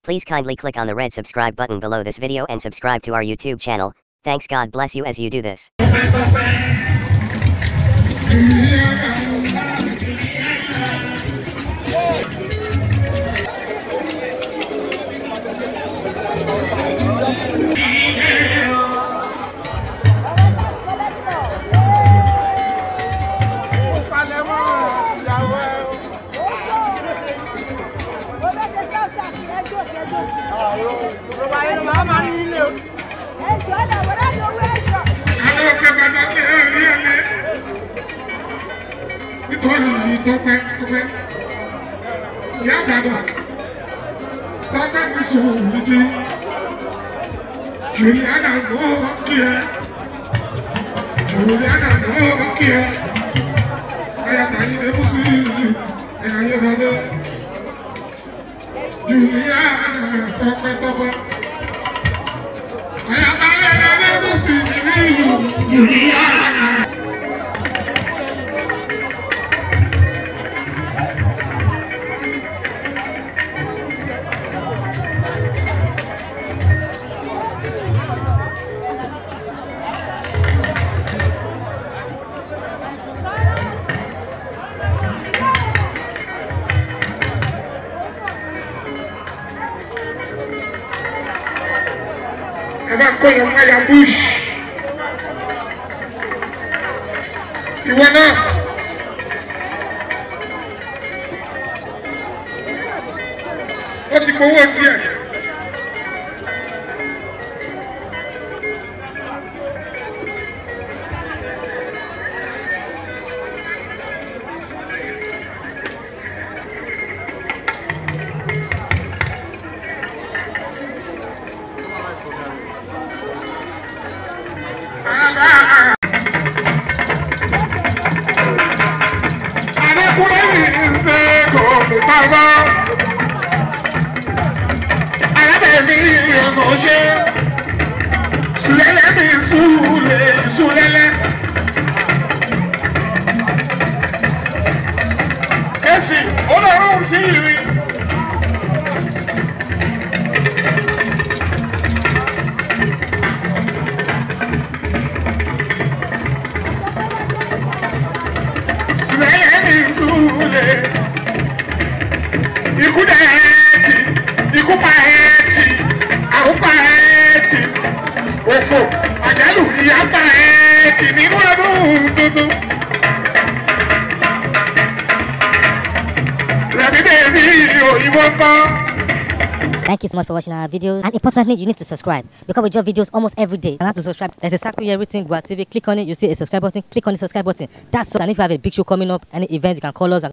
Please kindly click on the red subscribe button below this video and subscribe to our YouTube channel. Thanks. God bless you as you do this. Ìwọ náà ó ti fowó tiẹ̀. Thank you so much for watching our videos, and importantly, you need to subscribe because we drop videos almost every day. And how to subscribe? There's a circle here written Gua TV. Click on it, you see a subscribe button. Click on the subscribe button. That's all. And if you have a big show coming up, any event, you can call us.